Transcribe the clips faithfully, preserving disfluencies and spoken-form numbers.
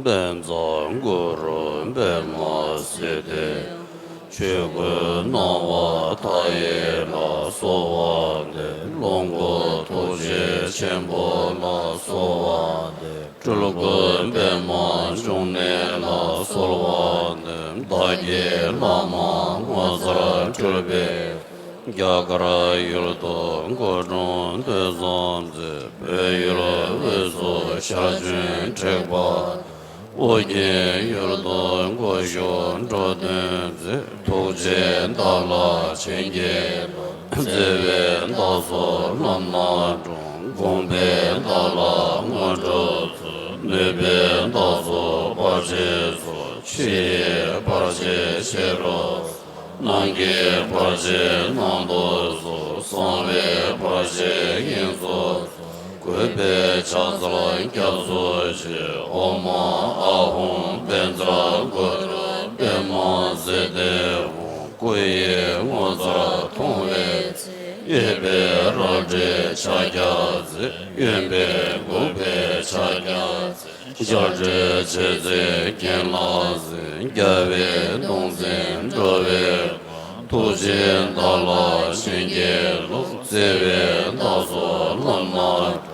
བཛྲ་གུ་རུ་པདྨ་སིདྡྷི། ཆོས་སྐུ་སྣང་བ་མཐའ་ཡས་ལ་གསོལ་བ་འདེབས། ལོངས་སྐུ་ཐུགས་རྗེ་ཆེན་པོ་ལ་གསོལ་བ་འདེབས། སྤྲུལ་སྐུ་པདྨ་འབྱུང་གནས་ལ་གསོལ་བ་འདེབས། བདག་གི་བླ་མ་ངོ་མཚར་སྤྲུལ་པའི། རྒྱ་གར་ཡུལ་དུ་སྐུ་འཁྲུངས་ཐོས་བསམ་མཛད། བོད་ཡུལ་དབུས་སུ་ཞལ་བྱོན་ཁྲི་པ། ཨོ་རྒྱན་ཡུལ་དུ་སྐུ་བཞུགས་འགྲོ་དོན་མཛད། ཐུགས་རྗེའི་བདག་ལ་བྱིན་གྱིས་རློབས། བརྩེ་བའི་བདག་སོགས་ལམ་སྣ་དྲོངས། དགོངས་པའི་བདག་ལ་དངོས་གྲུབ་སྩོལ། ནུས་པའི་བདག་སོགས་བར་ཆད་སོལ། ཕྱི་ཡི་བར་ཆད་ཕྱི་རུ་སོལ། ནང་གི་བར་ཆད་ནང་དུ་སོལ། གསང་བའི་བར་ཆད་དབྱིངས་སུ་སོལ། གུས་པས་ཕྱག་འཚལ་སྐྱབས་སུ་མཆི། ཨོཾ་ཨཱཿཧཱུྃ་བཛྲ་གུ་རུ་པདྨ་སིདྡྷི་ཧཱུྃ། སྐུ་ཡི་ངོ་མཚར་མཐོང་བའི་ཚེ། གཡས་པས་རལ་གྲིའི་ཕྱག་རྒྱ་མཛད། གཡོན་པས་འགུགས་པའི་ཕྱག་རྒྱ་མཛད། ཞབས་རྗེས་བྱེད་ཚེ་གྱེན་ལ་གཟིགས། རྒྱལ་བའི་གདུང་འཛིན་འགྲོ་བའི་དོན། ཐུགས་རྗེའི་བདག་ལ་བྱིན་གྱིས་རློབས། བརྩེ་བའི་བདག་སོགས་ལམ་སྣ་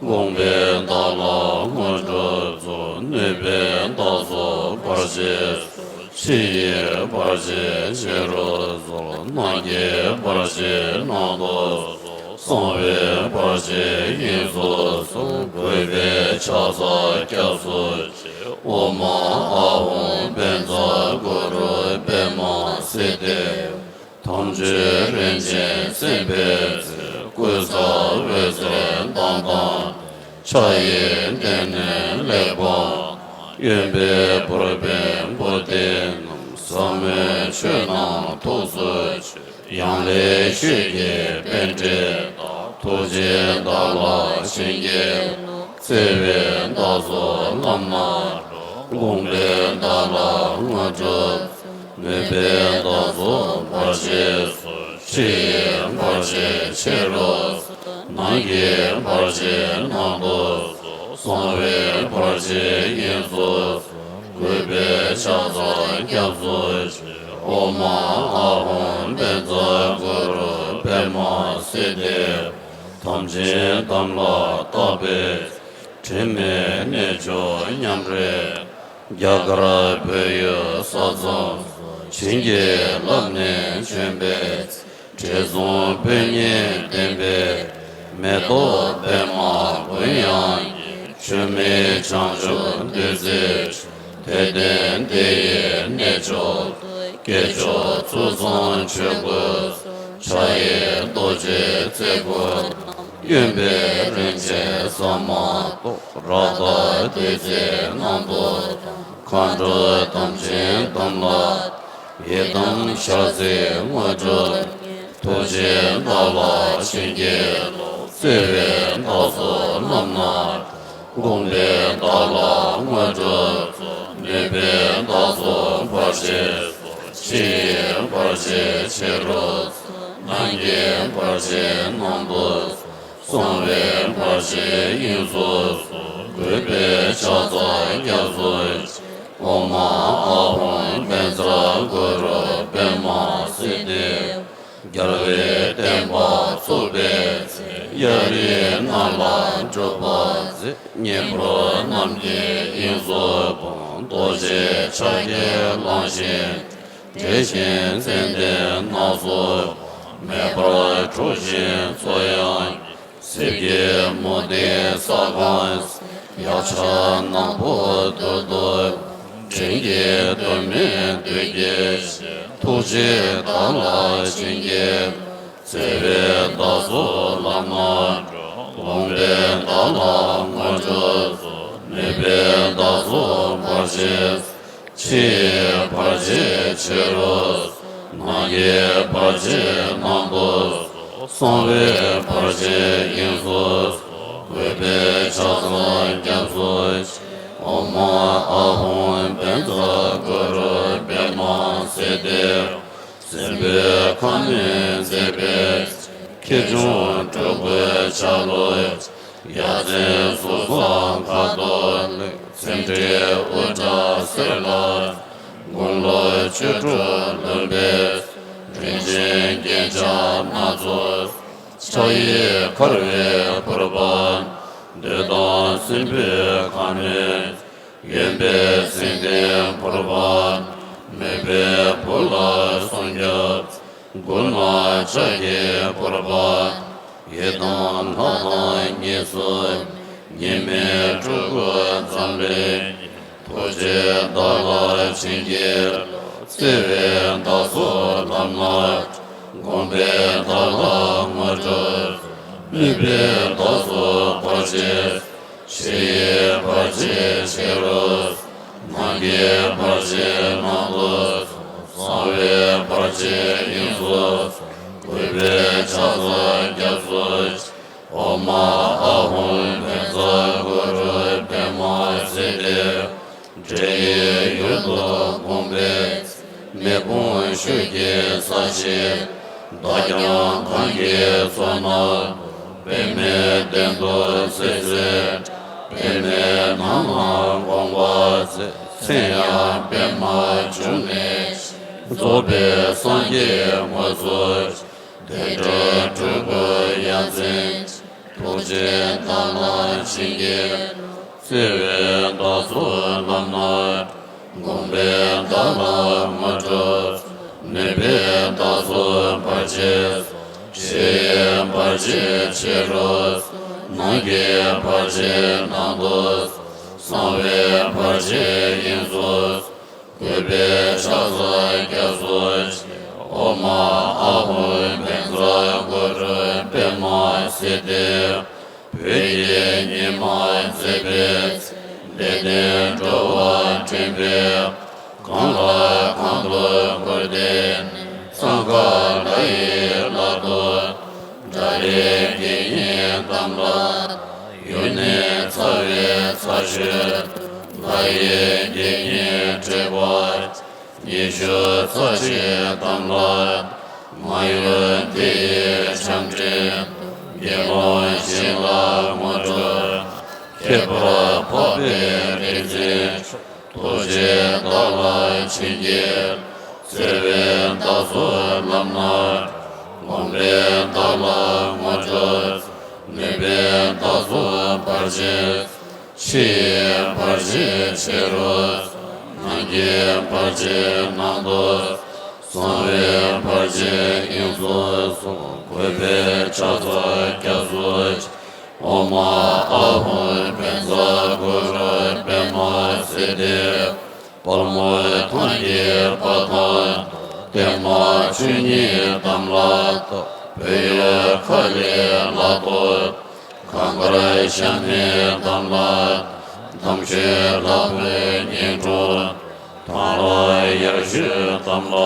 དགོངས་པའི་བདག་ལ་དངོས་གྲུབ་སྩོལ། ནུས་པའི་བདག་སོགས་བར་ཆད་སོལ། ཕྱི་ཡི་བར་ཆད་ཕྱི་རུ་སོལ། ནང་གི་བར་ཆད་ནང་དུ་སོལ། གསང་བའི་བར་ཆད་དབྱིངས་སུ་སོལ། གུས་པས་ཕྱག་འཚལ་སྐྱབས་སུ་མཆི། ཨོཾ་ཨཱཿཧཱུྃ་བཛྲ་གུ་རུ་པདྨ་སིདྡྷི། དམ་ཆོས་རིན་ཆེན་གསན་པའི་ཚེ། ཀུན་བཟང་འོད་ཟེར་མདངས་དང་ལྡན། ཕྱག་གཡས་སྟེང་ནས་གླེགས་བམ་བཏོན། གཡོན་པས་ཕུར་པའི་པུསྟི་བསྣམས། ཟབ་མོའི་ཆོས་རྣམས་ཐུགས་སུ་ཆུད། ཡང་ལེ་ཤོད་ཀྱི་པཎྜི་ཏ། ཐུགས་རྗེའི་བདག་ལ་བྱིན་གྱིས་རློབས། བརྩེ་བའི་བདག་སོགས་ལམ་སྣ་དྲོངས། དགོངས་པའི་བདག་ལ་དངོས་གྲུབ། ནུས་པའི་བདག་སོགས་བར་ཆད་སོལ། ཕྱི་ཡི་བར་ཆད་ཕྱི་རུ་སོལ། ནང་གི་བར་ཆད་ནང་དུ་སོལ། གསང་བའི་བར་ཆད་དབྱིངས་སུ་སོལ། གུས་པས་ཕྱག་འཚལ་སྐྱབས་སུ་མཆི། ཨོཾ་ཨཱཿཧཱུྃ་བཛྲ་གུ་རུ་པདྨ་སིདྡྷི། དམ་ཅན་དམ་ལ་བཏགས་པའི་དྲི་མེད་གནས་མཆོག་མཉམ་རེད། རྒྱ་གར་བོད་ཡུལ་ས་མཚམས་སུ། བྱིན་གྱིས་བརླབས་ནས་བྱོན་པའི་ཚེ། དྲི་བསུང་སྤོས་ངད་ལྡན་པའི་མེ་ཏོག་པདྨ་དགུན་ཡང་རྒྱས། ཆུ་མིག་བྱང་ཆུབ་བདུད་རྩིའི་གཞུང་། དད་ལྡན་དེ་ཡི་གནས་མཆོག་ཏུ། སྐྱེས་མཆོག་ཚུལ་བཟང་ཆོས་སྐུ་གསུང་། ཕྱག་གཡས་རྡོ་རྗེ་རྩེ་དགུ་བསྣམས། གཡོན་པས་རིན་ཆེན་ཟ་མ་ཏོག་རཀྟ་བདུད་རྩིའི་སྣང་དུ་དང་། མཁའ་འགྲོ་དམ་ཅན་དམ་ལ་ཡི་དམ་ཞལ་གཟིགས་དངོས་གྲུབ། ཐུགས་རྗེའི་བདག་ལ་བྱིན་གྱིས་རློབས། བརྩེ་བའི་བདག་སོགས་ལམ་སྣ་དགོངས་པའི་བདག་ལ་དངོས་གྲུབ་སྩོལ། ནུས་པའི་བདག་སོགས་བར་ཆད་སོལ། ཕྱི་ཡི་བར་ཆད་ཕྱི་རུ་སོལ། ནང་གི་བར་ཆད་ནང་དུ་སོལ། གསང་བའི་བར་ཆད་དབྱིངས་སུ་སོལ། གུས་པས་ཕྱག་འཚལ་སྐྱབས་སུ་མཆི། ཨོཾ་ཨཱཿཧཱུྃ་བཛྲ་གུ་རུ་པདྨ་སིདྡྷི། རྒྱལ་བའི་བསྟན་པ་ཚུགས་པའི་ཚེ། གཡའ་རིའི་ནང་ལ་སྒྲུབ་པ་མཛད། ཉེ་འཁོར་རྣམས་ཀྱི་དབྱིངས་སུ་སྤངས། རྡོ་རྗེ་ཕྱག་རྒྱའི་གླང་ཆེན་འདྲེན་ཞིང་ཙན་དན་སྣ་ཚོགས་མེ་འབར་འཁྲུགས་ཤིང་མཚོ་ཡང་གཡོས། གསེར་གྱི་མུ་ཏིག་ས་གང་། ཡ་ཤ་ནག་པོ་རྡུལ་དུ་བབས། བྲན་གྱི་གདོད་མའི་བདུད་ཀྱི་གཤེད། ཐུགས་རྗེའི་བདག་ལ་བྱིན་གྱིས། བརྩེ་བའི་བདག་སོགས་ལམ་སྣ་དྲོངས། དགོངས་པའི་བདག་ལ་དངོས་གྲུབ་སྩོལ། ནུས་པའི་བདག་སོགས་བར་ཆད། ཕྱི་ཡི་བར་ཆད་ཕྱི་རུ་སོལ། ནང་གི་བར་ཆད་ནང་དུ་སོལ། གསང་བའི་བར་ཆད་དབྱིངས་སུ་སོལ། གུས་པས་ཕྱག་འཚལ་སྐྱབས་སུ་མཆི། ཨོཾ་ཨཱཿཧཱུྃ་བཛྲ་གུ་རུ་པདྨ་སིདྡྷི། སྲིན་པོའི་ཁ་གནོན་མཛད་པའི་ཚེ། ཁྱེའུ་ཆུང་སྤྲུལ་སྐུའི་ཆ་ལུགས་ཀྱིས། ཡ་མཚན་གཟུགས་བཟང་ཁ་དོག་ལེགས། སེང་ཁྲི་དབུ་སྐྲ་སེར་ལ། དགུང་ལོ་བཅུ་དྲུག་ལོན་པའི། རིན་ཆེན་རྒྱན་ཆ་སྣ་ཚོགས། ཕྱག་གཡས་འཁར་བའི་ཕུར་པ། བདུད་དང་སྲིན་པོའི་ཁ་གནོན། གཡོན་པས་སེང་ལྡེང་ཕུར་པ། མོས་པའི་བུ་ལ་སྲུང་སྐྱོབ། མགུལ་ན་ལྕགས་ཀྱི་ཕུར་པ། ཡི་དམ་ལྷ་དང་གཉིས་སུ་མེད། ཉི་མའི་སྤྲུལ་སྐུ་འཛམ་གླིང་། ཐུགས་རྗེས་བདག་ལ་བྱིན་གྱིས་རློབས། བརྩེ་བས་བདག་སོགས་ལམ་སྣ། དགོངས་པས་བདག་ལ་དངོས་གྲུབ། ནུས་པས་བདག་སོགས་བར་ཆད། ཕྱི་ཡི་བར་ཆད་ཕྱི་རུ། ནང་གི་བར་ཆད་ནང་དུ། གསང་བའི་བར་ཆད་དབྱིངས་སུ། གུས་པས་ཕྱག་འཚལ་སྐྱབས་སུ་མཆི། ཨོཾ་ཨཱཿཧཱུྃ་བཛྲ་གུ་རུ་པདྨ་སིདྡྷི། འདྲེ་ཡི་ཡུལ་དུ་དགོངས་པའི་ཚེ། མི་ཕམ་ཤུགས་ཀྱིས་ས་གཞི་བརྡལ། ཀྱང་གང་གི་ཚོགས་རྣམས་པདྨའི་གདན་དུ་བརྩེ་བས། པདྨའི་ནང་ན་དགོངས་པ་མཛད། མཚན་ཡང་པདྨ་འབྱུང་གནས། རྫོགས་པའི་སངས་རྒྱས་དངོས་སུ། བདེ་དྲོད་སྤྲུལ་སྐུ་ཡ་མཚན། ཐུགས་རྗེས་བདག་ལ་བྱིན་གྱིས་རློབས། བརྩེ་བས་བདག་སོགས་ལམ་སྣ། དགོངས་པས་བདག་ལ་དངོས་གྲུབ། ནུས་པས་བདག་སོགས་བར་ཆད། ཕྱི་ཡི་བར་ཆད་ཕྱི་རུ། ནང་གི་བར་ཆད་ནང་དུ། གསང་བའི་བར་ཆད་དབྱིངས་སུ། གུས་པས་ཕྱག་འཚལ་སྐྱབས་སུ་མཆི། ཨོཾ་ཨཱཿཧཱུྃ་བཛྲ་གུ་རུ་པདྨ་སིདྡྷི། བོད་ཀྱི་ཉི་མ་མཛེས་པའི་ཚེ། བདེ་ལྡན་འགྲོ་བ་འདྲེན་པའི། གང་ལ་གང་འདུལ་འཁོར་འདས་ནས། འཚང་ཁ་ལྷ་ཡི་ལག་ཏུ། དགྲ་ལྷའི་དགེ་བསྙེན་དམ་ལ། ཡུལ་ནི་ཚ་བའི་ཚ་ཤོད་དུ། ལྷ་ཡི་དགེ་བསྙེན་དྲེགས་པ། ཉི་ཤུ་རྩ་གཅིག་དམ་ལ། མ་གཡོས་དེ་ཡི་ཆམ་རིམ་དུ། དགེ་སློང་བཞི་ལ་དངོས་གྲུབ། ཁྱད་པར་འཕགས་པའི་རིག་འཛིན། ཐུགས་རྗེས་བདག་ལ་བྱིན་གྱིས། བརྩེ་བས་བདག་སོགས་ལམ་སྣ། དགོངས་པས་བདག་ལ་དངོས་གྲུབ། ནུས་པས་བདག་སོགས་བར་ཆད། ཕྱི་ཡི་བར་ཆད་ཕྱི་རུ། ནང་གི་བར་ཆད་ནང་དུ། གསང་བའི་བར་ཆད་དབྱིངས་སུ་སོང་། གུས་པས་ཕྱག་འཚལ་སྐྱབས་སུ་མཆི། ཨོཾ་ཨཱཿཧཱུྃ་བཛྲ་གུ་རུ་པདྨ་སིདྡྷི། དཔའ་མོ་ཐང་གི་དཔའ་ཐང་དུ། བརྟན་མ་ཆོས་ཉིད་དམ་ལ་བཏགས། བོད་ཡུལ་ཁ་ལའི་ལ་ཏོ། གངས་དཀར་ཞྭ་མོའི་དམ་ལ། དམ་ཆོས་ལྷ་བུའི་སྙིང་དྲུང་དུ། ཐང་ལྷ་ཡར་ཞུད་དམ་ལ་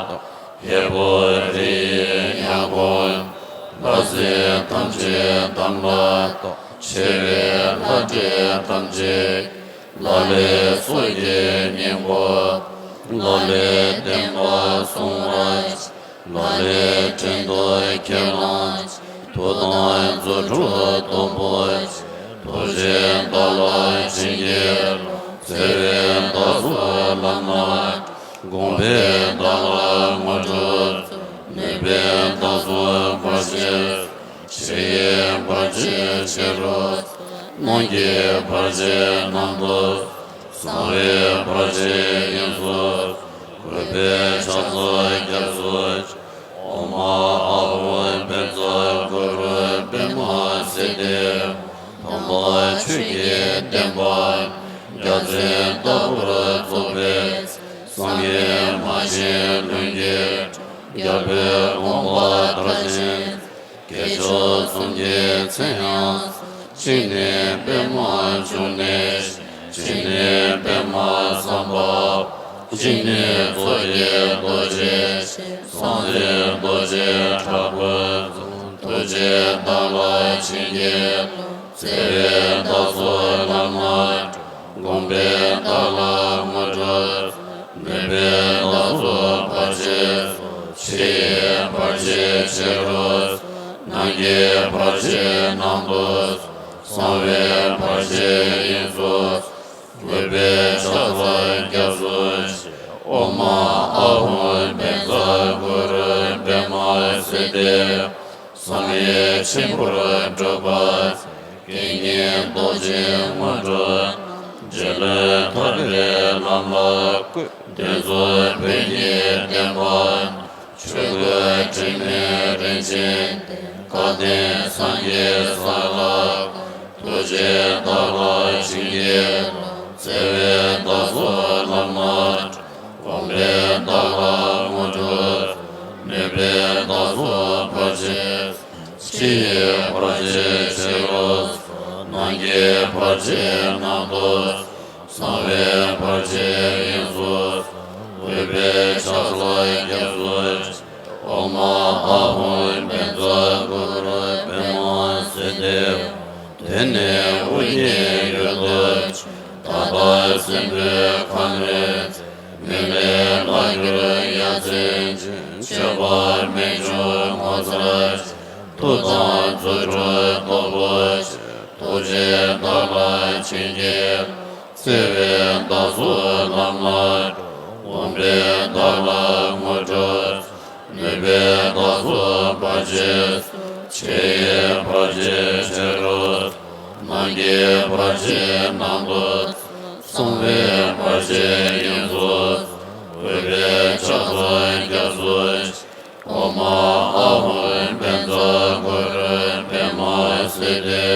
བཏགས། ཧས་པོ་རི་ཡི་ཡང་གོང་དུ། ལྷ་སྲིན་ཐམས་ཅད་དམ་ལ་བཏགས། ཆེ་བའི་ལྷ་འདྲེ་ཐམས་ཅད། ལ་ལས་སྲོག་གི་སྙིང་པོ། ལ་ལས་བསྟན་པ་སྲུང་བར་བྱེད། ལ་ལས་བྲན་དུ་ཁས་བླངས། མཐུ་དང་རྫུ་འཕྲུལ་སྟོབས་པོ་ཆེ། ཐུགས་རྗེས་བདག་ལ་བྱིན་གྱིས་རློབས། བརྩེ་བས་བདག་སོགས་ལམ་སྣ། དགོངས་པས་བདག་ལ་དངོས་གྲུབ། ནུས་པས་བདག་སོགས་བར་ཆད། ཕྱི་ཡི་བར་ཆད་ཕྱི་རུ། ནང་གི་བར་ཆད་ནང་དུ། གསང་བའི་བར་ཆད་དབྱིངས་སུ། གུས་པས་ཕྱག་འཚལ་སྐྱབས་སུ་མཆི། ཨོཾ་ཨཱཿཧཱུྃ་བཛྲ་གུ་རུ་པདྨ་སིདྡྷི། དམ་པ་ཆོས་ཀྱི་བསྟན་པ་རྒྱ་མཚོའི་ལྟ་བུར་རྫོགས་པའི་ཚེ། སངས་རྒྱས་མ་གཤེགས་ལྷུན་གྱིས་གྲུབ། རྒྱལ་པོའི་དགོངས་པ་མཐར་ཕྱིན། སྐྱེས་མཆོག་གསུམ་གྱི་མཚན་ཡང་གསོལ། གཅིག་ནི་པདྨ་འབྱུང་གནས། གཅིག་ནི་པདྨ་སམ་བྷ་ཝ། གཅིག་ནི་མཚོ་སྐྱེས་རྡོ་རྗེ་ཆེན། སངས་རྒྱས་རྡོ་རྗེ་དྲག་པོའི་གཟུགས། ཐུགས་རྗེས་བདག་ལ་བྱིན་གྱིས་རློབས། བརྩེ་བས་བདག་སོགས་ལམ་སྣ་དྲོངས། དགོངས་པས་བདག་ལ་དངོས་གྲུབ། ནུས་པས་བདག་སོགས་བར་ཆད། ཕྱི་ཡི་བར་ཆད་ཕྱི་རུ། ནང་གི་བར་ཆད་ནང་དུ། གསང་བའི་བར་ཆད་དབྱིངས་སུ། གུས་པས་ཕྱག་འཚལ་སྐྱབས་སུ་མཆི། ཨོཾ་ཨཱཿཧཱུྃ་བཛྲ་གུ་རུ་པདྨ་སིདྡྷི། བསམ་ཡས་མཆིམས་ཕུར་སྒྲུབ་པ། དགེ་བསྙེན་རྡོ་རྗེ་དངོས་གྲུབ། རྗེ་བློན་ཐར་པའི་ལམ་ལ་བཀོད། གདོན་གཟུགས་བོད་ཀྱི་བསྟན་པ། ཆོས་སྐུ་དྲི་མེད་རིན་ཆེན་གདན། སྐལ་ལྡན་སངས་རྒྱས་ས་ལ། ཐུགས་རྗེས་བདག་ལ་བྱིན་གྱིས་རློབས། བརྩེ་བས་བདག་སོགས་ལམ་སྣ་དྲོངས། དགོངས་པས་བདག་ལ་དངོས་གྲུབ་སྩོལ། ནུས་པས་བདག་སོགས་བར་ཆད་སོལ། ཕྱི་ཡི་བར་ཆད་ཕྱི་རུ་སོལ། ནང་གི་བར་ཆད་ནང་དུ་སོལ། གསང་བའི་བར་ཆད་དབྱིངས་སུ་སོལ། གུས་པས་ཕྱག་འཚལ་སྐྱབས་སུ་མཆི། ཨོཾ་ཨཱཿཧཱུྃ་བཛྲ་གུ་རུ་པདྨ་སིདྡྷི། དེ་ནས་ཨོ་རྒྱན་ཡུལ་དུ་ཕྱིན། ད་ལྟ་སྲིན་པོའི་ཁ་གནོན་མཛད། མི་ལས་ལྷག་གྱུར་ཡ་མཚན་ཅན། སྤྱོད་པ་རྨད་བྱུང་ངོ་མཚར་ཅན། མཐུ་དང་རྫུ་འཕྲུལ་སྟོབས་པོ་ཆེ། ཐུགས་རྗེས་བདག་ལ་བྱིན་གྱིས་བརླབས། བརྩེ་བས་བདག་སོགས་ལམ་སྣ་དྲོངས། དགོངས་པས་བདག་ལ་དངོས་གྲུབ་སྩོལ། ནུས་པས་བདག་སོགས་བར་ཆད་སོལ། ཕྱི་ཡི་བར་ཆད་ཕྱི་རུ་སོལ། ནང་གི་བར་ཆད་ནང་དུ་སོལ། གསང་བའི་བར་ཆད་དབྱིངས་སུ་སོལ། གུས་པས་ཕྱག་འཚལ་སྐྱབས་སུ་མཆི། ཨོཾ་ཨཱཿཧཱུྃ་བཛྲ་གུ་རུ་པདྨ་སིདྡྷི།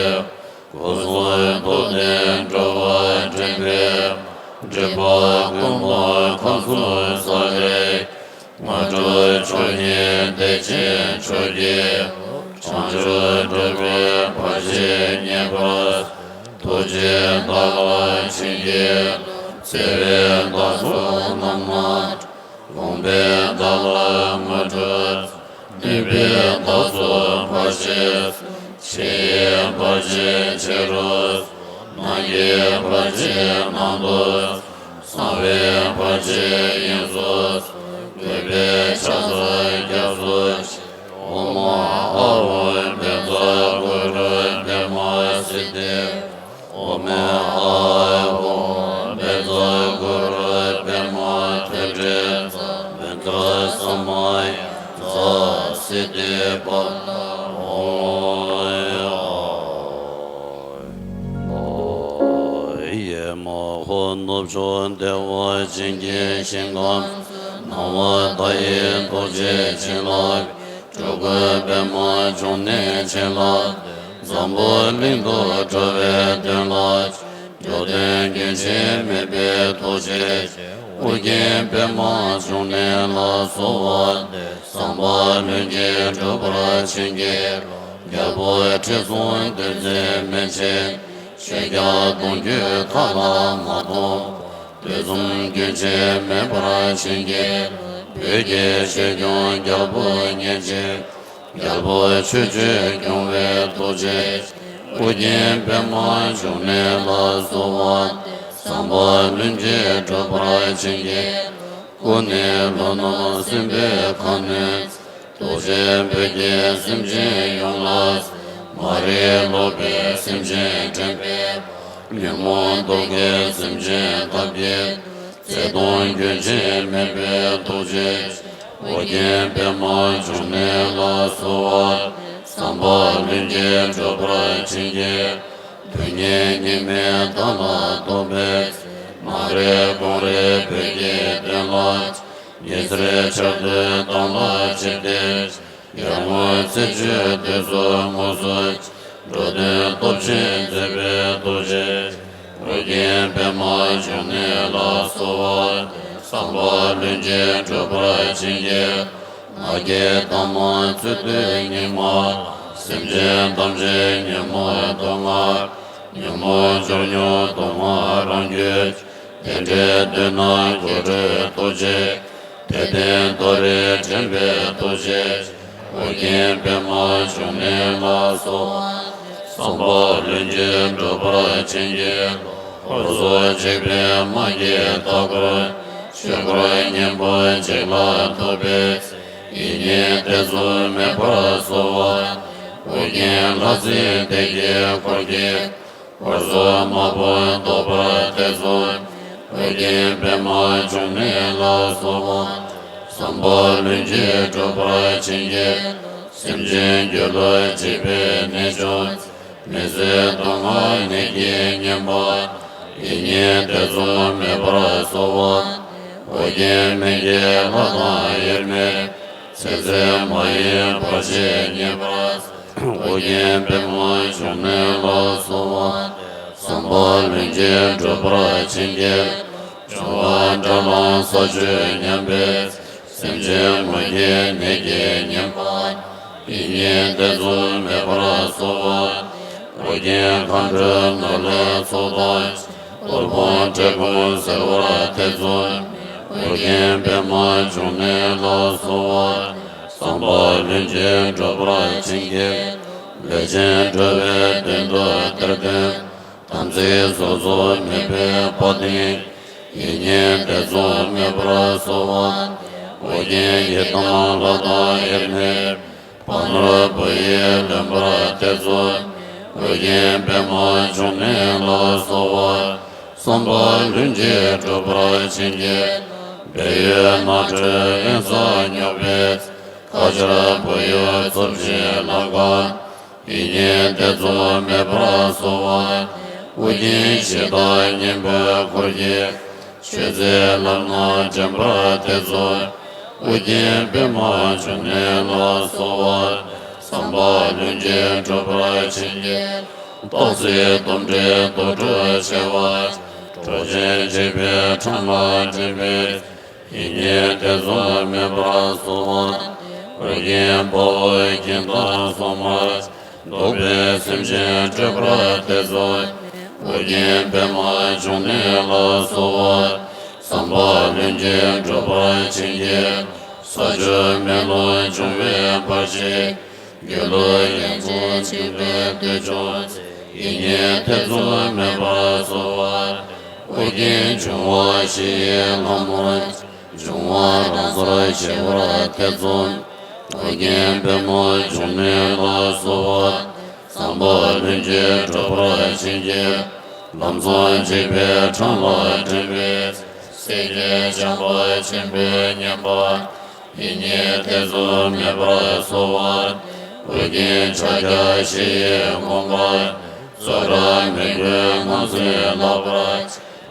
སྐུ་གསུང་ཐུགས་ལྡན་འགྲོ་བ་འདྲེན་པའི། སྒྲིབ་པ་ཀུན་སྤངས་ཁམས་གསུམ་ས་ལེར། དངོས་གྲུབ་མཆོག་བརྙེས་བདེ་ཆེན་མཆོག་གི། བྱང་ཆུབ་སྒྲུབ་པའི་བར་ཆད་ཉེ་བར། ཐུགས་རྗེས་བདག་ལ་བྱིན་གྱིས་བརླབས། བརྩེ་བས་བདག་སོགས་ལམ་སྣ་དྲོངས། དགོངས་པས་བདག་ལ་དངོས་གྲུབ་སྩོལ། ནུས་པས་བདག་སོགས་བར་ཆད་སོལ། ཕྱི་ཡི་བར་ཆད་ཕྱི་རུ་སོལ། ནང་གི་བར་ཆད་ནང་དུ་སོལ། གསང་བའི་བར་ཆད་དབྱིངས་སུ་སོལ། གུས་པས་ཕྱག་འཚལ་སྐྱབས་སུ་མཆི། ཨོཾ་ཨཱཿཧཱུྃ་བཛྲ་གུ་རུ་པདྨ་སིདྡྷི། ཨོཾ་ཨཱཿཧཱུྃ་བཛྲ་གུ་རུ་པདྨ་ཐོད་ཕྲེང་རྩལ། བཛྲ་ས་མ་ཡ་ཛཿསིདྡྷི་ཕ་ལ་ཧཱུྃ། ཨོཾ་ཨཱཿཧཱུྃ། ཡ་མ་ཧོ། ནུབ་ཕྱོགས་བདེ་བ་ཅན་གྱི་ཞིང་ཁམས་སུ། སྣང་བ་མཐའ་ཡས་རྡོ་རྗེ་འཆང་ལ། སྤྲུལ་སྐུ་པདྨ་འབྱུང་གནས་འཆང་ལ། འཛམ་བུ་གླིང་དུ་གྲགས་པའི་དོན་ལ། འགྲོ་དོན་རྒྱུན་ཆད་མེད་པའི་ཐུགས་རྗེ་ཅན། ཨོ་རྒྱན་པདྨ་འབྱུང་གནས་ལ་གསོལ་བ་འདེབས། བསམ་པ་ལྷུན་གྱིས་འགྲུབ་པར་བྱིན་གྱིས་རློབས། རྒྱལ་པོ་ཁྲི་སྲོང་ལྡེ་བཙན་མན་ཆད། ཆོས་རྒྱལ་གདུང་བརྒྱུད་མཐའ་ལ་མ་སྟོངས་པར། དུས་གསུམ་རྒྱུན་ཆད་མེད་པར་བྱིན་གྱིས་རློབས། བོད་ཀྱི་ཆོས་སྐྱོང་རྒྱལ་པོ་མཉེས་ཆེན། རྒྱལ་པོ་ཆོས་སྤྱོད་སྐྱོང་བའི་ཐུགས་རྗེ་ཅན། ཨོ་རྒྱན་པདྨ་འབྱུང་གནས་ལ་གསོལ་བ་འདེབས། བསམ་པ་ལྷུན་གྱིས་འགྲུབ་པར་བྱིན་གྱིས་རློབས། སྐུ་ནི་ལྷོ་ནུབ་སྲིན་པོའི་ཁ་གནོན། ཐུགས་རྗེས་བོད་ཀྱི་སེམས་ཅན་ཡོངས་ལ་གསོལ། མ་རིག་ལོག་པའི་སེམས་ཅན་འདྲེན་པའི། ཉོན་མོངས་དུག་གི་སེམས་ཅན་དག་གི། བརྩེ་གདུང་རྒྱུན་ཆད་མེད་པའི་ཐུགས་རྗེ་ཅན། ཨོ་རྒྱན་པདྨ་འབྱུང་གནས་ལ་གསོལ་བ། བསམ་པ་ལྷུན་གྱིས་འགྲུབ་པར་བྱིན་གྱིས། དུས་ངན་སྙིགས་མའི་མཐའ་ལ་ཐོབ་པའི། མ་རིག་ཀོང་རིག་བོད་ཀྱི་དོན་ལ། ཉི་ཟེར་འཆར་སྡུད་མདངས་ལ་ཆིབས་ཏེ། ཡར་ངོ་ཚེས་བཅུའི་དུས་སུ་དངོས་སུ། འགྲོ་དོན་སྟོབས་ཆེན་མཛད་པའི་ཐུགས་རྗེ་ཅན། ཨོ་རྒྱན་པདྨ་འབྱུང་གནས་ལ་གསོལ་བ་འདེབས། བསམ་པ་ལྷུན་གྱིས་འགྲུབ་པར་བྱིན་གྱིས། མ་སྐྱེས་ཐ་མ་ཚུལ་བཏུས་སྙིགས་མ་ལ། སེམས་ཅན་ཐམས་ཅད་ཉོན་མོངས་དུག་ལྔ། ཉོན་མོངས་སྦྱོར་སྙོམས་དུག་ལྔ་རང་རྒྱུད། དེ་འདྲའི་དུས་ན་སྐྱེ་འགྲོའི་ཐུགས་རྗེ། དད་ལྡན་དོ་རིང་འདྲེན་པའི་ཐུགས་རྗེ་ཅན། ཨོ་རྒྱན་པདྨ་འབྱུང་གནས་ལ་གསོལ། བསམ་པ་ལྷུན་གྱིས་འགྲུབ་པར་བྱིན་གྱིས་རློབས། ཧོར་སོག་འཇིགས་པའི་དམག་གིས་མཐའ་བསྐོར། ཆོས་འཁོར་གཉན་པོ་འཇིག་ལ་ཐུག་པའི་ཚེ། ཡིད་གཉིས་ཐེ་ཚོམ་མེད་པར་གསོལ་བ། ཨོ་རྒྱན་ལྷ་སྲིན་སྡེ་བརྒྱད་འཁོར་གྱིས། འཁོར་གསུམ་མ་བུ་བཟློག་པར་ཐེ་ཚོམ་མེད། ཨོ་རྒྱན་པདྨ་འབྱུང་གནས་ལ་སོགས་པ། བསམ་པ་ལྷུན་གྱིས་འགྲུབ་པར་བྱིན་གྱིས་རློབས། སེམས་ཅན་སྒྱུ་ལུས་འཇིག་པའི་གནས་བྱུང་ཚེ། མི་བཟོད་སྡུག་བསྔལ་ནད་ཀྱིས་ཉེན་པ། ཡིད་གཉིས་ཐེ་ཚོམ་མེད་པར་གསོལ་བ། ཨོ་རྒྱན་སྨན་གྱི་ལྷ་དང་དབྱེར་མེད། ཚེ་ཟད་མ་ཡིན་བར་ཆད་ཉེ་བར་སེལ། ཨོ་རྒྱན་པདྨ་འབྱུང་གནས་ལ་སོགས་པ། བསམ་པ་ལྷུན་གྱིས་འགྲུབ་པར་བྱིན་གྱིས་རློབས། འབྱུང་བ་དགྲར་ལངས་ས་བཅུད་ཉམས་པའི་ཚེ། སེམས་ཅན་ངོ་འགྱོད་ནད་ཀྱིས་ཉེན་པ། ཡིད་གཉིས་ཐེ་ཚོམ་མེད་པར་གསོལ་བ། ཨོ་རྒྱན་མཁའ་འགྲོའི་ནོར་ལྷའི་ཚོགས་དང་། དབུལ་ཕོངས་བཀྲེས་སྐོམ་སེལ་བར་ཐེ་ཚོམ་མེད། ཨོ་རྒྱན་པདྨ་འབྱུང་གནས་ལ་གསོལ་བ། བསམ་པ་ལྷུན་གྱིས་འགྲུབ་པར་བྱིན་གྱིས་རློབས། ལས་ཅན་སྒྲོལ་བའི་དོན་དུ་གཏེར་སྟོན། དམ་ཚིག་ཟོལ་ཟོག་མེད་པའི་དཔའ་གདིང་། ཡིད་གཉིས་ཐེ་ཚོམ་མེད་པར་གསོལ་བ། ཨོ་རྒྱན་ཡི་དམ་ལྷ་དང་དབྱེར་མེད། དཔའ་ནོར་བུ་ཡིས་ལོན་པར་ཐེ་ཚོམ་མེད། ཨོ་རྒྱན་པདྨ་འབྱུང་གནས་ལ་གསོལ་བ། བསམ་པ་ལྷུན་གྱིས་འགྲུབ་པར་བྱིན་གྱིས། སྦས་ཡུལ་ནགས་ཁྲོད་དབེན་ས་སྙོགས་པའི་ཚེ། ཁ་ཆར་བུ་ཡུག་འཚུབས་ཤིང་ལམ་གང་། ཡིད་གཉིས་ཐེ་ཚོམ་མེད་པར་གསོལ་བ། ཨོ་རྒྱན་གཞི་བདག་གཉན་པོའི་འཁོར་གྱིས། མཆོད་རྫས་ལམ་སྣ་འདྲེན་པར་ཐེ་ཚོམ། ཨོ་རྒྱན་པདྨ་འབྱུང་གནས་ལ་གསོལ་བ། བསམ་པ་ལྷུན་གྱིས་འགྲུབ་པར་བྱིན་གྱིས། སྟག་གཟིག་དོམ་དྲེད་དུག་སྦྲུལ་མཆེ་བ། གྲོག་ཆེན་འཇིགས་པའི་འཕྲང་ལ་འདྲེན་པའི། ཡིད་གཉིས་ཐེ་ཚོམ་མེད་པར་གསོལ་བ། ཨོ་རྒྱན་དཔའ་བོ་གིང་དང་སྲུང་མ། བཟློག་པའི་སེམས་ཅན་སྐྲོད་པར་ཐེ་ཚོམ། ཨོ་རྒྱན་པདྨ་འབྱུང་གནས་ལ་གསོལ་བ། བསམ་པ་ལྷུན་གྱིས་འགྲུབ་པར་བྱིན་གྱིས། ས་ཆུ་མེ་རླུང་འབྱུང་བའི་བར་ཆད། སྒྱུ་ལུས་ཡོངས་རྫོགས་ཚིག་ལྟར་བཏོལ་བྱུང་ཚེ། ཡིད་གཉིས་ཐེ་ཚོམ་མེད་པར་གསོལ་བ། ཨོ་རྒྱན་འབྱུང་བ་བཞི་ཡི་ལྷ་མོ། འབྱུང་བ་རང་སར་ཞི་བར་ཐེ་ཚོམ། ཨོ་རྒྱན་པདྨ་འབྱུང་གནས་ལ་གསོལ་བ། བསམ་པ་ལྷུན་གྱིས་འགྲུབ་པར་བྱིན་གྱིས། ལམ་སྲང་འཇིགས་པའི་འཕྲང་ལ་འདྲེན་པའི། སྲས་ཀྱི་བྱམས་པ་ཆེན་པོས་མཉེས་པ། ཡིད་གཉིས་ཐེ་ཚོམ་མེད་པར་གསོལ་བ། ཨོ་རྒྱན་ཕྱག་རྒྱ་བཞི་ཡི་དགོངས་པ། རྩ་བྲལ་མོས་གུས་ངང་ཚུལ་ལགས་པར།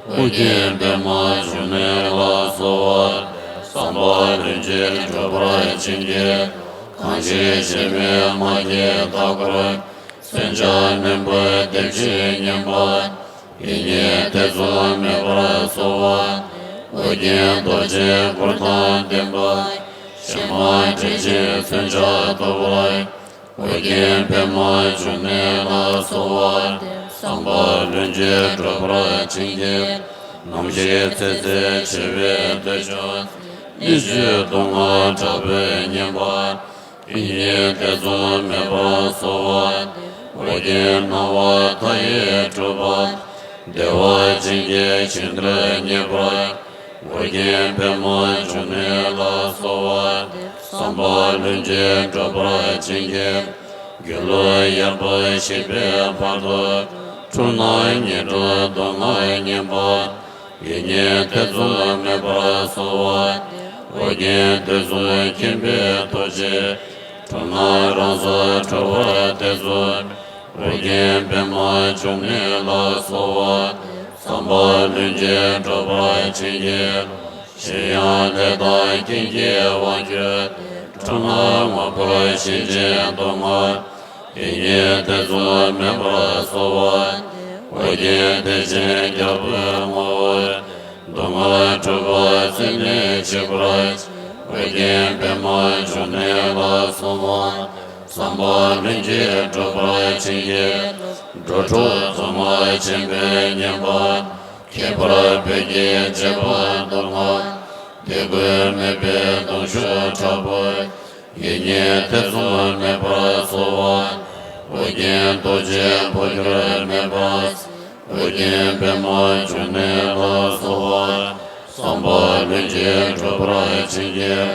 ཨོ་རྒྱན་པདྨ་འབྱུང་གནས་ལ་གསོལ་བ། བསམ་པ་ལྷུན་གྱིས་འགྲུབ་པར་བྱིན་གྱིས། གང་ཞིག་གཞན་མེད་མ་སྐྱེས་ལྷ་སྐུར། མཚོན་ཆ་རྣོན་པོས་འདེབས་ཤིང་མཉེན་པ། ཡིད་གཉིས་ཐེ་ཚོམ་མེད་པར་གསོལ་བ། ཨོ་རྒྱན་རྡོ་རྗེའི་གུར་དང་ལྡན་པ། གཞན་མ་འདྲེན་ཅིང་མཚོན་ཆ་ཐོབ་པ། ཨོ་རྒྱན་པདྨ་འབྱུང་གནས་ལ་གསོལ་བ། བསམ་པ་ལྷུན་གྱིས་འགྲུབ་པར་བྱིན་གྱིས། ནམ་ཞིག་ཚེ་ཟད་འཆི་བའི་དུས་བྱུང་ཚེ། སྙིགས་དུས་སྡུག་བསྔལ་དྲག་པོས་ཉེན་པ། ཡིད་གཉིས་ཐེ་ཚོམ་མེད་པར་གསོལ་བ། ཨོ་རྒྱན་སྣང་བ་མཐའ་ཡས་སྤྲུལ་པ། བདེ་བ་ཅན་གྱི་ཞིང་དུ་གནས་པ། ཨོ་རྒྱན་པདྨ་འབྱུང་གནས་ལ་གསོལ་བ། བསམ་པ་ལྷུན་གྱིས་འགྲུབ་པར་བྱིན་གྱིས། སྒྱུ་ལུས་ཡལ་ག་ཞིག་པའི་བར་དུ། འཁྲུལ་སྣང་ངན་འགྲོའི་སྡུག་བསྔལ་ཉེན་པ། ཡིད་གཉིས་ཐེ་ཚོམ་མེད་པར་གསོལ་བ། ཨོ་རྒྱན་དུས་གསུམ་མཁྱེན་པའི་ཐུགས་རྗེས། འཁྲུལ་སྣང་རང་སར་གྲོལ་བར་ཐེ་ཚོམ། ཨོ་རྒྱན་པདྨ་འབྱུང་གནས་ལ་གསོལ་བ། བསམ་པ་ལྷུན་གྱིས་འགྲུབ་པར་བྱིན་གྱིས། གཞན་ཡང་ལས་དང་རྐྱེན་གྱི་དབང་གྱུར་ཏེ། འཁྲུལ་སྣང་ངོ་བོར་ཞེན་ཅིང་སྡུག་བསྔལ། ཡིད་གཉིས་ཐེ་ཚོམ་མེད་པར་གསོལ་བ། ཨོ་རྒྱན་བདེ་ཆེན་རྒྱལ་པོའི་ངོ་བོས། སྡུག་བསྔལ་འཁྲུལ་པ་ཚུལ་ལས་ཞི་བར་བྱེད། ཨོ་རྒྱན་པདྨ་འབྱུང་གནས་ལ་གསོལ་བ། བསམ་པ་ལྷུན་གྱིས་འགྲུབ་པར་བྱིན་གྱིས་རློབས། འགྲོ་དྲུག་རྫོགས་སངས་ཆེན་པོས་མཉེས་པ། ཁྱད་པར་བོད་ཀྱི་རྗེ་དཔལ་མདོ་སྔགས། དད་གུས་མོས་པའི་གདུང་ཤུགས་དྲག་པོས། ཡིད་གཉིས་ཐེ་ཚོམ་མེད་པར་གསོལ་བ། ཨོ་རྒྱན་རྡོ་རྗེའི་འཕོ་འགྱུར་མེད་པ། ཨོ་རྒྱན་པདྨ་འབྱུང་གནས་ལ་གསོལ་བ། བསམ་པ་ལྷུན་གྱིས་འགྲུབ་པར་བྱིན་གྱིས།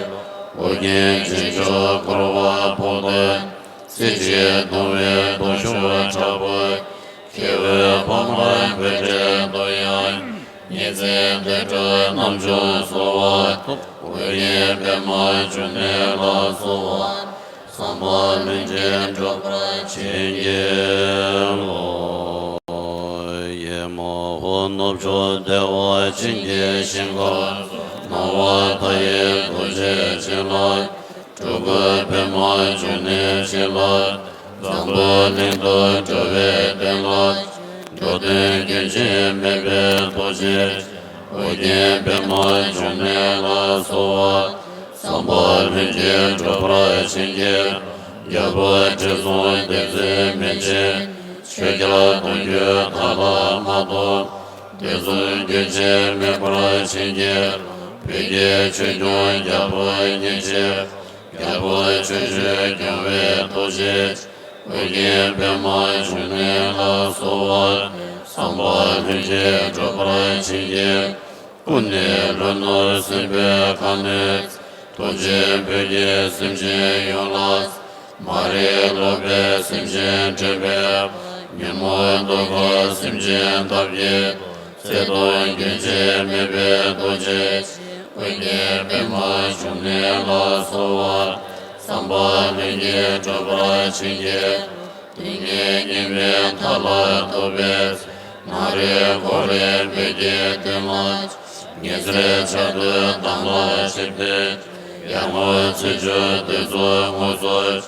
ཨོ་རྒྱན་རྗེས་འཇུག་འཁོར་བ་ཕོག་སྟེ། རྩེ་གཅིག་གདུང་བའི་གདུང་ཤུགས་དྲག་པོས། ཁྱེའུ་ སྲིད་དུད་འགྲོ་རྣམ་འཇོམས་སོ། ཨོ་རྒྱན་པདྨ་འབྱུང་གནས་ལ་གསོལ་བ། བསམ་པ་ལྷུན་གྱིས་འགྲུབ་པར་བྱིན་གྱིས་རློབས། ཡེ་མ་ཧོ། ནུབ་ཕྱོགས་བདེ་བ་ཅན་གྱི་ཞིང་ཁམས་སུ། སྣང་བ་མཐའ་ཡས་རྡོ་རྗེ་འཆང་ལ། སྤྲུལ་སྐུ་པདྨ་འབྱུང་གནས་འཆང་ལ། འཛམ་བུ་གླིང་དུ་འགྲོ་བའི་དོན་ལ། འགྲོ་དོན་རྒྱུན་ཆད་མེད་པའི་ཐུགས་རྗེ། ཨོ་རྒྱན་པདྨ་འབྱུང་གནས་ལ་གསོལ་བ། བསམ་པ་ལྷུན་གྱིས་འགྲུབ་པར་བྱིན་གྱིས། རྒྱལ་པོ་ཁྲི་སྲོང་ལྡེ་བཙན་མན་ཆད། ཆོས་རྒྱལ་གདུང་བརྒྱུད་མཐའ་ལ་མ་སྟོངས། དུས་གསུམ་རྒྱུན་ཆད་མེད་པར་བྱིན་གྱིས། བོད་ཀྱི་ཆོས་སྐྱོང་རྒྱལ་པོ་ཉིད་ཀྱི། རྒྱལ་པོ་ཆོས་སྤྱོད་སྐྱོང་བའི་ཐུགས་རྗེ། ཨོ་རྒྱན་པདྨ་འབྱུང་གནས་ལ་གསོལ་བ། བསམ་པ་ལྷུན་གྱིས་འགྲུབ་པར་བྱིན་གྱིས། སྐུ་ནི་ལྷོ་ནུབ་སྲིན་པོའི་ཁ་གནོན། ཐུགས་རྗེས་བོད་ཀྱི་སེམས་ཅན་ཡོངས་ལ། མ་རིག་ལོག་པའི་སེམས་ཅན་འདྲེན་པའི། ཉོན་མོངས་གདུལ་དཀའི་སེམས་ཅན་དག་གི། བརྩེ་གདུང་རྒྱུན་ཆད་མེད་པའི་ཐུགས་རྗེ། ཨོ་རྒྱན་པདྨ་འབྱུང་གནས་ལ་གསོལ་བ། བསམ་པ་ལྷུན་གྱིས་འགྲུབ་པར་བྱིན་གྱིས། དུས་ངན་སྙིགས་མའི་མཐའ་ལ་ཐུག་པའི། ནག་རིགས་འཁོར་བའི་བོད་ཀྱི་དོན་ལ། ཉི་ཟེར་འཆར་སྡུད་འདམ་ལ་བཅིབས་ཏེ། ཡར་ངོ་ཚེས་བཅུའི་དུས་ཚོད་དངོས་སུ།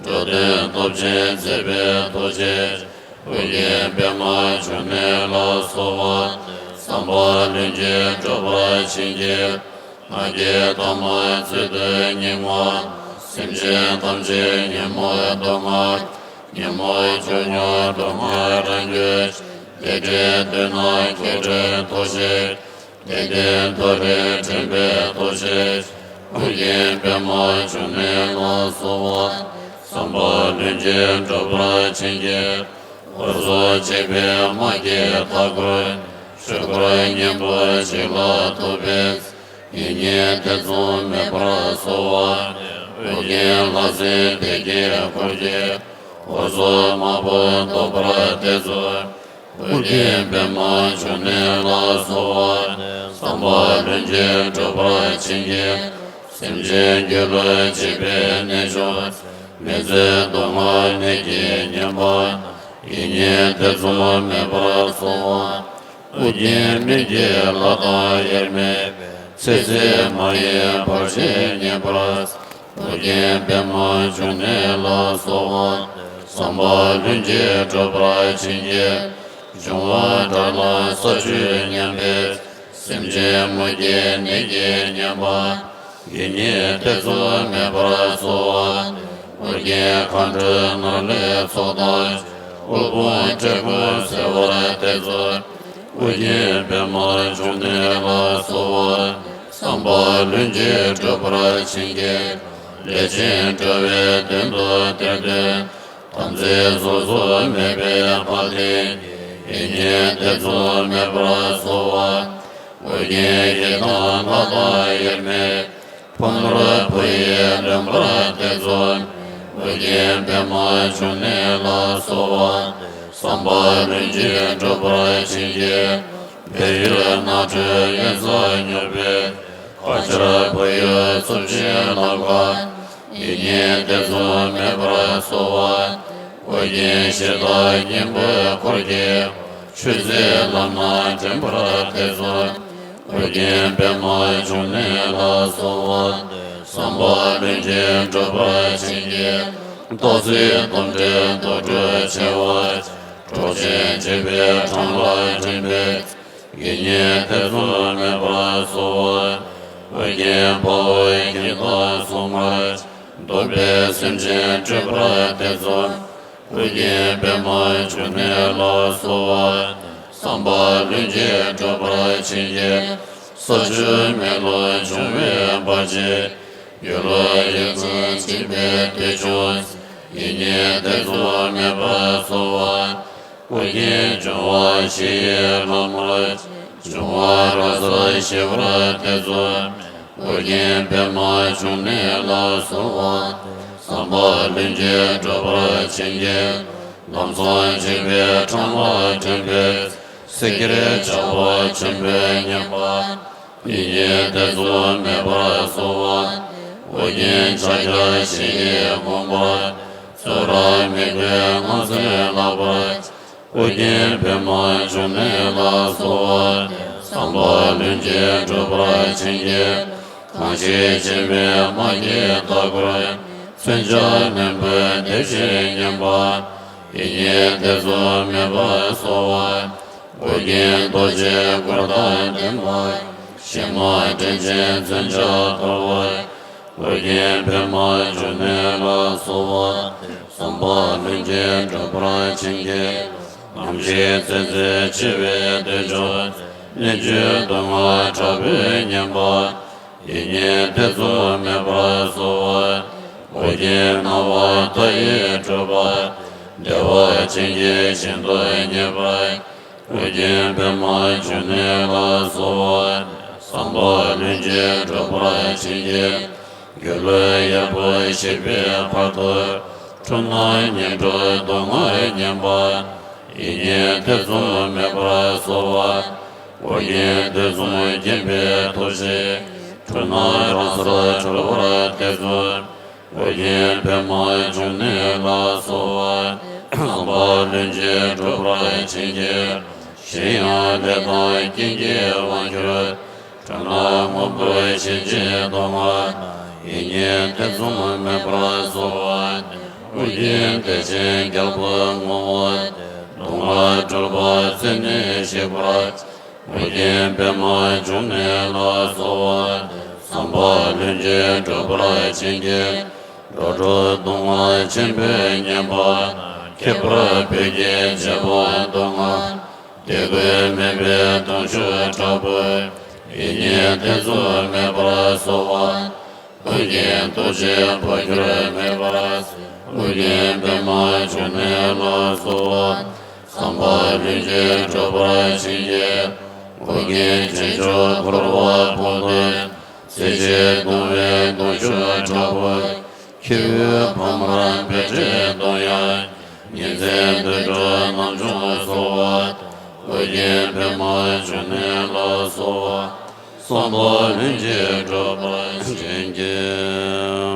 འགྲོ་དོན་སྟོབས་ཆེན་མཛད་པའི་ཐུགས་རྗེ། ཨོ་རྒྱན་པདྨ་འབྱུང་གནས་ལ་གསོལ་བ། བསམ་པ་ལྷུན་གྱིས་འགྲུབ་པར་བྱིན་གྱིས། ང་རྒྱལ་དང་མ་བརྩེ་གདུང་སྙིགས་མ། སེམས་ཅན་ཐམས་ཅད་ཉོན་མོངས་སྡུག་བསྔལ། ཉོན་མོངས་ཆོས་ཉིད་སྒྲོན་མ་རང་རྒྱུད། བདེ་འབྲས་དོན་རྣམས་སྐྱེ་འགྲོའི་ཐུགས་རྗེ། བདེ་ལྡན་མཐོ་རིས་འདྲེན་པའི་ཐུགས་རྗེ། ཨོ་རྒྱན་པདྨ་འབྱུང་གནས་ལ་གསོལ་བ། བསམ་པ་ལྷུན་གྱིས་འགྲུབ་པར་བྱིན་གྱིས། འཁོར་ཚོགས་འཇིགས་པའི་དམག་གིས་མཐའ་བསྐོར། ཆོས་འཁོར་གཉན་པོ་གཅིག་ལ་ཐུག་པའི། ཡིད་གཉིས་ཐེ་ཚོམ་མེད་པར་གསོལ་བ། ཨོ་རྒྱན་ལྷ་སྲིན་སྡེ་བརྒྱད་འཁོར་གྱིས། འཁོར་ཚོགས་དམག་དཔུང་བཟློག་པར་ཐེ་ཚོམ། ཨོ་རྒྱན་པདྨ་འབྱུང་གནས་ལ་གསོལ་བ། བསམ་པ་ལྷུན་གྱིས་འགྲུབ་པར་བྱིན་གྱིས། སེམས་ཅན་སྒྱུ་ལུས་འཇིག་པའི་གནས་བྱུང་། མི་བཟོད་སྡུག་བསྔལ་ནད་ཀྱིས་ཉེན་པ། ཡིད་གཉིས་ཐེ་ཚོམ་མེད་པར་གསོལ་བ། ཨོ་རྒྱན་མི་བསྐྱོད་ལྷ་དང་དབྱེར་མེད། ཚེ་ཟད་མ་ཡིན་བར་ཆད་ཉེན་པར། ཨོ་རྒྱན་པདྨ་འབྱུང་གནས་ལ་གསོལ་བ། བསམ་པ་ལྷུན་གྱིས་འགྲུབ་པར་བྱིན་གྱིས། འབྱུང་བ་དགྲར་ལངས་ས་བཅུད་ཉམས་པའི། སེམས་ཅན་མུ་གེའི་ནད་ཀྱིས་ཉེན་པ། ཡིད་གཉིས་ཐེ་ཚོམ་མེད་པར་གསོལ་བ། ཨོ་རྒྱན་མཁའ་འགྲོའི་ནོར་ལྷའི་ཚོགས་དང་། དབུལ་ཕོངས་བཀྲེས་སྐོམ་སེལ་བར་ཐེ་ཚོམ། ཨོ་རྒྱན་པདྨ་འབྱུང་གནས་ལ་གསོལ་བ། བསམ་པ་ལྷུན་གྱིས་འགྲུབ་པར་བྱིན་གྱིས། ལས་ཅན་འགྲོ་བའི་དོན་དུ་གཏེར་སྟོན། དམ་ཚིག་ཟུར་ཟུར་མེད་པའི་དཔའ་གདེང་གིས། ཡིད་གཉིས་ཐེ་ཚོམ་མེད་པར་གསོལ་བ། ཨོ་རྒྱན་ཡི་དམ་ལྷ་དང་དབྱེར་མེད། ཕུང་ནོར་བུ་ཡིས་ལོན་པར་ཐེ་ཚོམ། ཨོ་རྒྱན་པདྨ་འབྱུང་གནས་ལ་གསོལ་བ། བསམ་པ་ལྷུན་གྱིས་འགྲུབ་པར་བྱིན་གྱིས། བལ་ཡུལ་ནགས་ཁྲོད་དབེན་ས་མྱུར་བའི། ཁ་ཆར་བུ་ཡུག་འཚུབ་ཅིང་ལམ་ཁ། ཡིད་གཉིས་ཐེ་ཚོམ་མེད་པར་གསོལ་བ། ཨོ་རྒྱན་གཞི་བདག་གཉན་པོའི་འཁོར་གྱིས། ཆོས་མཛད་ལམ་སྣ་འདྲེན་པར་ཐེ་ཚོམ། ཨོ་རྒྱན་པདྨ་འབྱུང་གནས་ལ་གསོལ་བ། བསམ་པ་ལྷུན་གྱིས་འགྲུབ་པར་བྱིན་གྱིས། རྟག་འཛིན་གཏུམ་དྲག་དུག་སྦྲུལ་མཆེ་བ། འབྲོག་ཆེན་འཇིགས་པའི་འཕྲང་ལ་འདྲེན་པའི། ཡིད་གཉིས་ཐེ་ཚོམ་མེད་པར་གསོལ་བ། ཨོ་རྒྱན་དཔའ་བོ་གྱེན་དུ་སོང་བ། འདུན་པའི་སེམས་ཅན་སྐྲོད་པར་ཐེ་ཚོམ། ཨོ་རྒྱན་པདྨ་འབྱུང་གནས་ལ་གསོལ་བ། བསམ་པ་ལྷུན་གྱིས་འགྲུབ་པར་བྱིན་གྱིས། ས་ཆུ་མེ་རླུང་འབྱུང་བའི་བར་ཆད། ཡུལ་ལུང་ཡིད་ཀྱིས་འཇིགས་པའི་དུས་བྱུང་། ཡིད་གཉིས་ཐེ་ཚོམ་མེད་པར་གསོལ་བ། ཨོ་རྒྱན་འབྱུང་བ་བཞི་ཡི་ལྷ་མོ། འབྱུང་བ་རབ་གསལ་ཞི་བར་ཐེ་ཚོམ། ཨོ་རྒྱན་པདྨ་འབྱུང་གནས་ལ་གསོལ་བ། བསམ་པ་ལྷུན་གྱིས་འགྲུབ་པར་བྱིན་གྱིས། ལམ་སྲང་འཇིགས་པའི་འཕྲང་ལ་འདྲེན་པའི། སྲས་ཀྱི་ཆགས་པ་ཆེན་པོས་མཉེས་པ། ཡིད་གཉིས་ཐེ་ཚོམ་མེད་པར་གསོལ་བ། ཨོ་རྒྱན་ཕྱག་རྒྱ་བཞི་ཡི་དགོངས་པ། ཚོགས་རབ་མི་བསྐྱོད་ངང་ཚུལ་ལགས་པར། ཨོ་རྒྱན་པདྨ་འབྱུང་གནས་ལ་གསོལ་བ། བསམ་པ་ལྷུན་གྱིས་འགྲུབ་པར་བྱིན་གྱིས་རློབས། གང་ཞིག་མཁྱེན་པའི་སྨྲ་བརྗོད་ལྟ་བུར། མཚོན་བྱ་རྣོན་པོས་འདེབས་ཤིང་ཉེན་པ། ཡིད་གཉིས་ཐེ་ཚོམ་མེད་པར་གསོལ་བ། ཨོ་རྒྱན་རྡོ་རྗེ་གུར་དང་ལྡན་པ། ཞི་མ་དྲིན་ཅན་མཚོན་བྱ་ལྟ་བུར། ཨོ་རྒྱན་པདྨ་འབྱུང་གནས་ལ་གསོལ་བ། བསམ་པ་ལྷུན་གྱིས་འགྲུབ་པར་བྱིན་གྱིས། ནམ་ཞིག་ཚེ་ཟད་འཆི་བའི་དུས་ན། གནད་གཅོད་སྡུག་བསྔལ་དྲག་པོས་ཉེན་པ། ཡིད་གཉིས་ཐེ་ཚོམ་མེད་པར་གསོལ་བ། ཨོ་རྒྱན་སྣང་བ་མཐའ་ཡས་སྤྲུལ་པ། བདེ་བ་ཅན་གྱི་ཞིང་དུ་གཉེར་པ། ཨོ་རྒྱན་པདྨ་འབྱུང་གནས་ལ་གསོལ་བ། བསམ་པ་ལྷུན་གྱིས་འགྲུབ་པར་བྱིན་གྱིས། སྒྱུ་ལུས་ཡལ་གོས་བཞེས་པའི་བར་དུ། འཁྲུལ་སྣང་ངན་འགྲོའི་སྡུག་བསྔལ་ཉེན་པ། ཡིད་གཉིས་ཐེ་ཚོམ་མེད་པར་གསོལ་བ། ཨོ་རྒྱན་དུས་གསུམ་མཁྱེན་པའི་ཐུགས་རྗེས། འཁྲུལ་སྣང་རང་སར་གྲོལ་བར་ཐེ་ཚོམ། ཨོ་རྒྱན་པདྨ་འབྱུང་གནས་ལ་གསོལ་བ། བསམ་པ་ལྷུན་གྱིས་འགྲུབ་པར་བྱིན་གྱིས། གཞན་ཡང་ལས་དང་རྐྱེན་གྱིས་དབང་གྱུར། འཁྲུལ་སྣང་དངོས་པོ་ཞེན་ཅིང་སྡུག་བསྔལ། ཡིད་གཉིས་ཐེ་ཚོམ་མེད་པར་གསོལ་བ། ཨོ་རྒྱན་བདེ་ཆེན་རྒྱལ་པོའི་ངོ་བོ། སྡུག་བསྔལ་སྒྲོལ་བ་ཚེ་ནས་ཞི་བར། ཨོ་རྒྱན་པདྨ་འབྱུང་གནས་ལ་གསོལ་བ། བསམ་པ་ལྷུན་གྱིས་འགྲུབ་པར་བྱིན་གྱིས། འགྲོ་དྲུག་སྡུག་བསྔལ་ཆེན་པོས་ཉེན་པ། ཁྱད་པར་བོད་ཀྱི་བྱེད་པོ་སྡུག་བསྔལ། དད་གུས་མེད་པའི་གདུང་ཤུགས་དྲག་པོས། ཡིད་གཉིས་ཐེ་ཚོམ་མེད་པར་གསོལ་བ། ཨོ་རྒྱན་རྡོ་རྗེ་འཕོ་འགྱུར་མེད་པ། ཨོ་རྒྱན་པདྨ་འབྱུང་གནས་ལ་གསོལ་བ། བསམ་པ་ལྷུན་གྱིས་འགྲུབ་པར་བྱིན་གྱིས། ཨོ་རྒྱན་ཆོས་མཆོག་འཁོར་བ་སྤངས་ཏེ། ཚེ་ཕྱི་སྡུག་བསྔལ་གདུང་ཤུགས་དྲག་པོས། ཁྱེའུ་ཕ་མར་འབད་བྲལ་གདུང་ཡང་། ཉིན་མཚན་དུད་འགྲོ་རྣམས་ཀྱང་གསོལ་བ། ཨོ་རྒྱན་པདྨ་འབྱུང་གནས་ལ་གསོལ་བ། བསམ་པ་ལྷུན་གྱིས་འགྲུབ་པར་བྱིན་གྱིས།